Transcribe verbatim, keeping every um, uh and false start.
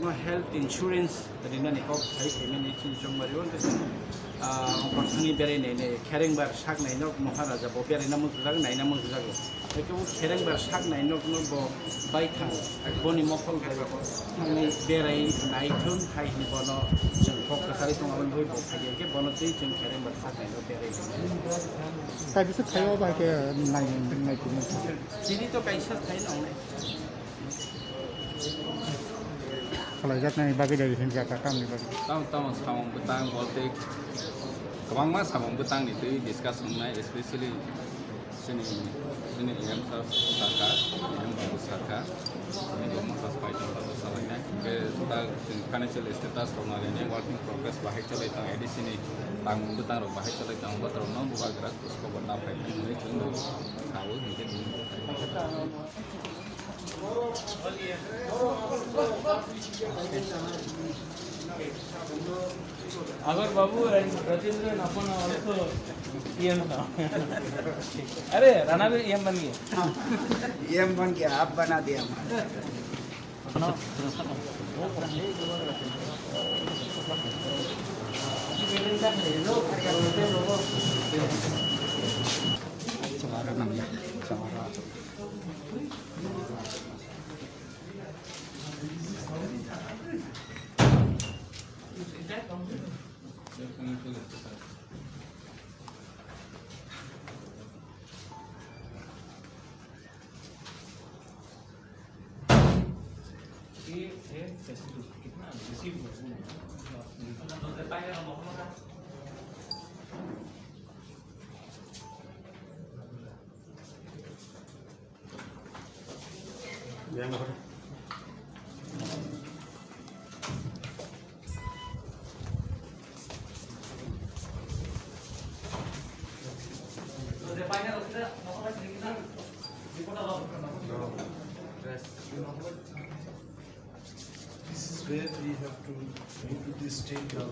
Health insurance rinani kok sai phaimani chini chongmari o, ah, ongkhorthani berai nainai, kherengbar sak nainok Maharaja bo beraina muchujak, naina muchujago. Eke o kherengbar sak nainokno bo baithang, boni mokol bai thangwi berai naithung hai hwnwi bono chwng kok kwcharwi tongo, aboni bagwi bo phaiya khe bono twi chwng kherengbar sak nainok berai nainai. Kaisa thaio bai khe nai, nai, nai. Chini to kaisa thai nongnai. Khlaijaknai bagwi dai hinjak ka tamni bagwi. Tamo, tamo samung bwtang bolte kwbangma samung bwtangni twi discuss wngnai, especially chini, chini E M sir sakha, E M babu sakha, chini government hospital babu salainai. Hwnkhe ta chini financial status rok narinai, work in progress bahai chalai tong, A D C ni tangmung bwtang rok bahai chalai tong, botrok no bubagra kusko bo ta phai hwnwi chwng sao hwnkhe. अगर बाबू रजेंद्र अपन also E M था। अरे, राणा भी E M बन गया। E M बन गया, आप बना दिया हमारा। This is where we have to go to this state now.